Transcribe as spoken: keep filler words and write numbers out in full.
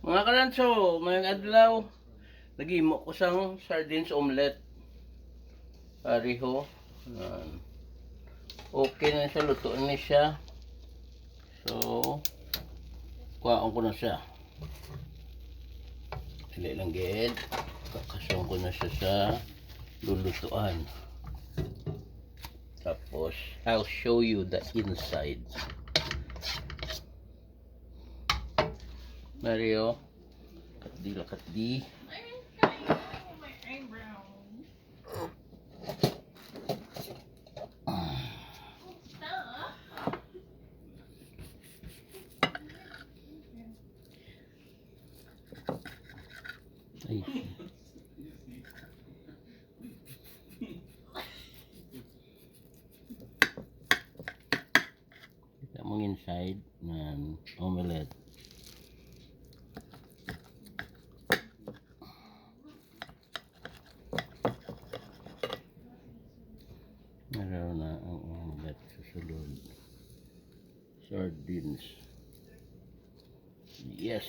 Mga kalanso, mayong adlaw. Naghimo ko sang sardines omelette. Pareho. Yan. Okay na siya, luto na siya. So, kuhaon ko na siya. Dali lang gid. Kakasuon ko na siya sa lulutuan. Tapos, I'll show you the inside. Mario, kat di, kat di. Ay. Kita mo inside ng omelette. Meron na ang omelette sa sulod. Sardines. Yes.